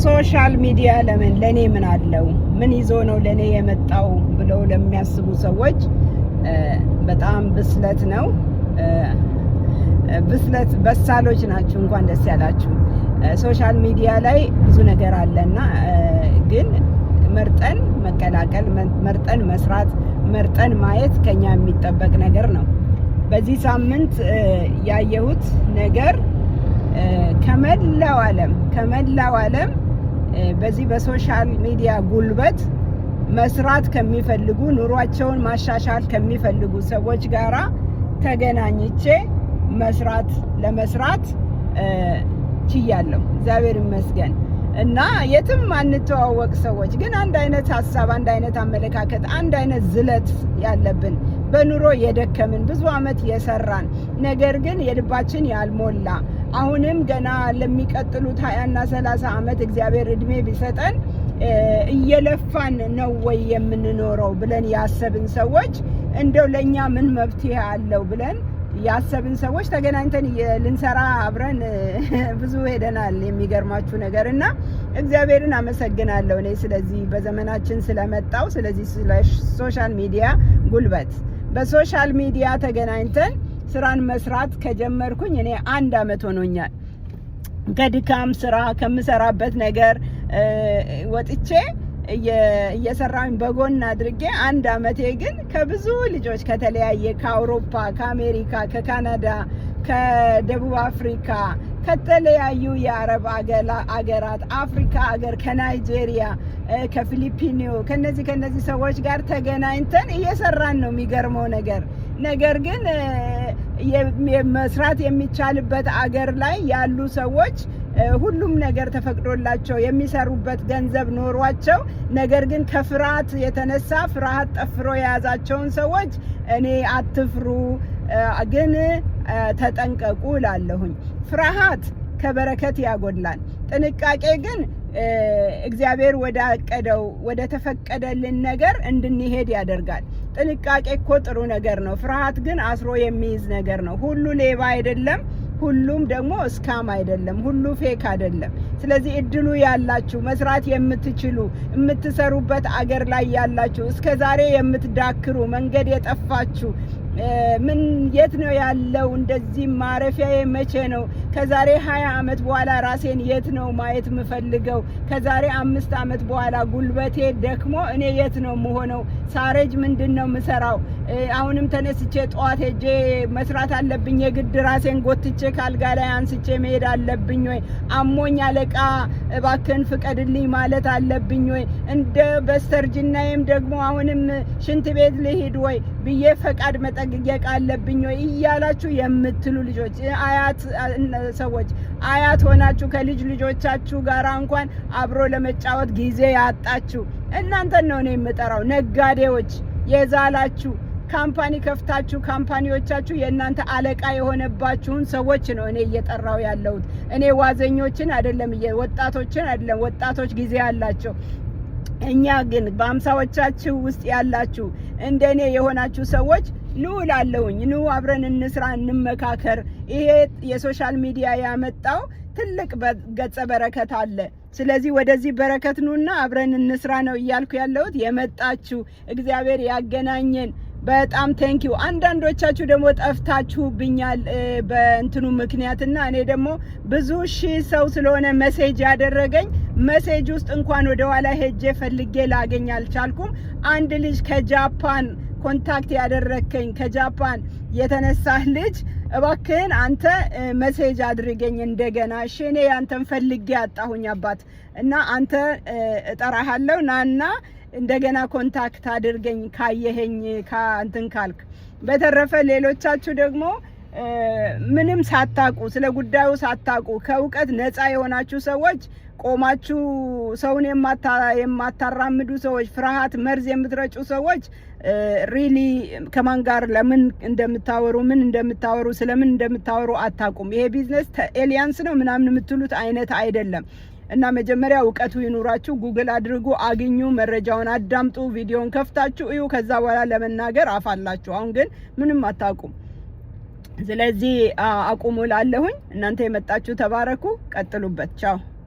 Social media ለምን ለእኔ ምን አለው፣ ምን ይዞ ነው ለእኔ የመጣው ብለው ለሚያስቡ ሰዎች በጣም ብስለት ነው። ብስለት፣ በሳሎች ናችሁ። እንኳን ደስ ያላችሁ። Social media ላይ ብዙ ነገር አለና ግን መርጠን መቀላቀል፣ መርጠን መስራት፣ መርጠን ማየት ከኛ የሚጠበቅ ነገር ነው። በዚህ ሳምንት ያየሁት ነገር ከመላው ዓለም በዚህ በ social media ጉልበት መስራት ከሚፈልጉ፣ ኑሯቸውን ማሻሻል ከሚፈልጉ ሰዎች ጋራ ተገናኝቼ ለመስራት ችያለሁ። እግዚአብሔር ይመስገን። እና የትም አንተዋወቅ ሰዎች ግን አንድ አይነት ሀሳብ፣ አንድ አይነት አመለካከት፣ አንድ አይነት ዝለት ያለብን፣ በኑሮ የደከምን፣ ብዙ አመት የሰራን፣ ነገር ግን የልባችን ያልሞላ፣ አሁንም ገና ለሚቀጥሉት 20ና 30 አመት እግዚአብሔር እድሜ ቢሰጠን እየለፋን ነው ወይ የምንኖረው ብለን ያሰብን ሰዎች፣ እንደው ለእኛ ምን መፍትሄ አለው ብለን ያሰብን ሰዎች ተገናኝተን ልንሰራ አብረን ብዙ ሄደናል። የሚገርማችሁ ነገር እና እግዚአብሔርን አመሰግናለሁ እኔ ስለዚህ በዘመናችን ስለመጣው ስለዚህ ስለ social media ጉልበት። በ social media ተገናኝተን ስራን መስራት ከጀመርኩኝ እኔ አንድ አመት ሆኖኛል። ከድካም ስራ ከምሰራበት ነገር ወጥቼ እየሰራሁኝ በጎን አድርጌ አንድ አመቴ፣ ግን ከብዙ ልጆች ከተለያየ ከአውሮፓ፣ ከአሜሪካ፣ ከካናዳ፣ ከደቡብ አፍሪካ፣ ከተለያዩ የአረብ አገራት፣ አፍሪካ አገር፣ ከናይጄሪያ፣ ከፊሊፒኒዮ ከነዚህ ሰዎች ጋር ተገናኝተን እየሰራን ነው። የሚገርመው ነገር ግን መስራት የሚቻልበት አገር ላይ ያሉ ሰዎች ሁሉም ነገር ተፈቅዶላቸው፣ የሚሰሩበት ገንዘብ ኖሯቸው፣ ነገር ግን ከፍርሃት የተነሳ ፍርሃት ጠፍሮ የያዛቸውን ሰዎች እኔ አትፍሩ ግን ተጠንቀቁ እላለሁኝ። ፍርሃት ከበረከት ያጎድላል። ጥንቃቄ ግን እግዚአብሔር ወዳቀደው ወደ ተፈቀደልን ነገር እንድንሄድ ያደርጋል። ጥንቃቄ እኮ ጥሩ ነገር ነው። ፍርሃት ግን አስሮ የሚይዝ ነገር ነው። ሁሉ ሌባ አይደለም። ሁሉም ደግሞ scam አይደለም። ሁሉ fake አይደለም። ስለዚህ እድሉ ያላችሁ፣ መስራት የምትችሉ፣ የምትሰሩበት አገር ላይ ያላችሁ፣ እስከ ዛሬ የምትዳክሩ፣ መንገድ የጠፋችሁ፣ ምን የት ነው ያለው፣ እንደዚህ ማረፊያዬ መቼ ነው? ከዛሬ 20 ዓመት በኋላ ራሴን የት ነው ማየት የምፈልገው? ከዛሬ 5 ዓመት በኋላ ጉልበቴ ደክሞ እኔ የት ነው የምሆነው? ሳረጅ ምንድን ነው የምሰራው? አሁንም ተነስቼ ጠዋት ሄጄ መስራት አለብኝ? የግድ ራሴን ጎትቼ ካልጋ ላይ አንስቼ መሄድ አለብኝ ወይ? አሞኝ አለቃ እባክህን ፍቀድልኝ ማለት አለብኝ ወይ? እንደ በስተርጅናዬም ደግሞ አሁንም ሽንት ቤት ልሂድ ወይ ብዬ ፈቃድ መጠየቅ አለብኝ ወይ እያላችሁ የምትሉ ልጆች፣ አያት ሰዎች፣ አያት ሆናችሁ ከልጅ ልጆቻችሁ ጋር እንኳን አብሮ ለመጫወት ጊዜ ያጣችሁ እናንተን ነው እኔ የምጠራው። ነጋዴዎች፣ የዛላችሁ፣ company ከፍታችሁ company ዎቻችሁ የእናንተ አለቃ የሆነባችሁን ሰዎች ነው እኔ እየጠራው ያለሁት። እኔ ዋዘኞችን አይደለም፣ ወጣቶችን አይደለም። ወጣቶች ጊዜ አላቸው። እኛ ግን በአምሳዎቻችሁ ውስጥ ያላችሁ፣ እንደ እኔ የሆናችሁ ሰዎች ኑ እላለሁኝ። ኑ አብረን እንስራ፣ እንመካከር። ይሄ የ social media ያመጣው ትልቅ ገጸ በረከት አለ። ስለዚህ ወደዚህ በረከት ኑና አብረን እንስራ ነው እያልኩ ያለሁት። የመጣችሁ፣ እግዚአብሔር ያገናኘን፣ በጣም thank you። አንዳንዶቻችሁ ደግሞ ጠፍታችሁብኛል በእንትኑ ምክንያትና እኔ ደግሞ ብዙ ሺህ ሰው ስለሆነ message ያደረገኝ message ውስጥ እንኳን ወደ ኋላ ሄጄ ፈልጌ ላገኝ አልቻልኩም። አንድ ልጅ ከጃፓን contact ያደረግከኝ፣ ከጃፓን የተነሳህ ልጅ፣ እባክህን አንተ message አድርገኝ እንደገና። እሺ፣ እኔ ያንተን ፈልጌ አጣሁኝ አባት እና አንተ እጠራሃለሁ፣ ናና እንደገና contact አድርገኝ ካየኸኝ እንትን ካልክ። በተረፈ ሌሎቻችሁ ደግሞ ምንም ሳታቁ፣ ስለ ጉዳዩ ሳታቁ፣ ከእውቀት ነፃ የሆናችሁ ሰዎች፣ ቆማችሁ ሰውን የማታራምዱ ሰዎች፣ ፍርሃት መርዝ የምትረጩ ሰዎች really ከማን ጋር ለምን እንደምታወሩ፣ ምን እንደምታወሩ፣ ስለምን እንደምታወሩ አታውቁም። ይሄ business aliens ነው ምናምን የምትሉት አይነት አይደለም። እና መጀመሪያ እውቀቱ ይኑራችሁ። ጉግል አድርጉ፣ አግኙ፣ መረጃውን አዳምጡ፣ ቪዲዮን ከፍታችሁ እዩ። ከዛ በኋላ ለመናገር አፋላችሁ። አሁን ግን ምንም አታውቁም። ስለዚህ አቁሙ እላለሁኝ። እናንተ የመጣችሁ ተባረኩ፣ ቀጥሉበት። ቻው።